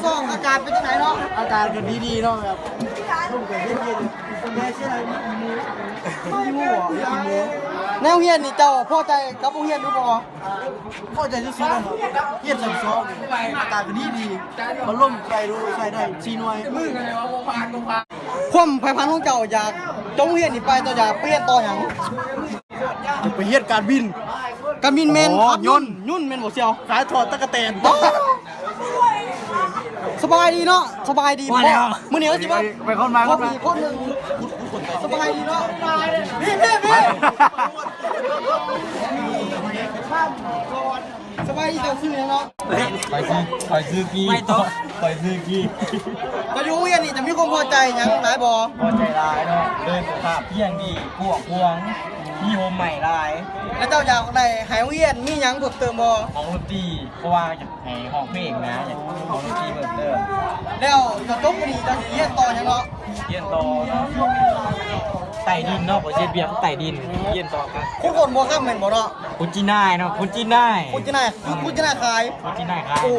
ສອງ ອາກາດເປັນຈັ່ງໃດເນາະ? ອາກາດກໍດີໆເນາະ ແບບລົມກໍເຢັນໆ ແຕ່ເສຍດາຍມີອີໂມ ມີອີໂມບໍ່? ມີອີໂມ. ໃນໂຮງຮຽນນີ້ເຈົ້າພໍໃຈກັບໂຮງຮຽນຫຼືບໍ່? ພໍໃຈສຸດໆເນາະ ຮຽນຊັ້ນສອງ ອາກາດກໍດີໆ ພັດລົມໃສ່ໂດ ໃສ່ໄດ້ສີ່ໜ່ວຍ. ຄວາມໃຝ່ຝັນຂອງເຈົ້າຢາກຈົບໂຮງຮຽນນີ້ໄປ ເຈົ້າຢາກໄປຮຽນຕໍ່ຫຍັງ? ຢາກໄປຮຽນການບິນ. ການບິນແມ່ນ ອໍ ຂັບຍົນ ຍົນແມ່ນບໍ່ສ່ຽວ? ຂາຍທອດຕັກກະແຕນ. ສະບາຍດີເນາະ ສະບາຍດີ. ພໍແລ້ວ ມື້ນີ້ເຮົາຊິມາ ໄປ ໄປຄົນມາ ຄົນມາ ຄົນໜຶ່ງ. ສະບາຍດີເນາະ ພີ່ໆ ສະບາຍດີ. ເຈົ້າຊື່ຫຍັງເນາະ? ຂ້ອຍຊື່ ຂ້ອຍຊື່ກີ ຂ້ອຍຊື່ກີ. ເຈົ້າຢູ່ໂຮງຮຽນນີ້ເຈົ້າມີຄວາມພໍໃຈຫຍັງຫຼາຍບໍ່? ພໍໃຈຫຼາຍເນາະ ເດີນສະພາບພຽງດີ ກວ້າງຂວາງ ມີຮົ່ມໄມ້ຫຼາຍ. ແລ້ວເຈົ້າຢາກໄດ້ໃຫ້ໂຮງຮຽນມີຫຍັງເພີ່ມເຕີມບໍ່? ຫ້ອງດົນຕີ ເພາະວ່າຢາກໃຫ້ຮ້ອງເພງນະ ຢາກຮ້ອງດົນຕີເພີ່ມເຕີມ. ແລ້ວເຈົ້າຈົບມື້ນີ້ເຈົ້າຊິຮຽນຕໍ່ຫຍັງເນາະ? ຮຽນຕໍ່ເນາະ ໃຕ້ດິນເນາະ ຂ້ອຍຊິເຮັດວຽກໃຕ້ດິນ ຮຽນຕໍ່ກັນ. ຂຸດຄົ້ນບໍ່ຄຳແມ່ນບໍ່ເນາະ? ຂຸດຈີນາຍເນາະ ຂຸດຈີນາຍ ຂຸດຈີນາຍ ຂຸດຈີນາຍຂາຍ ຂຸດຈີນາຍຂາຍ. ໂອ້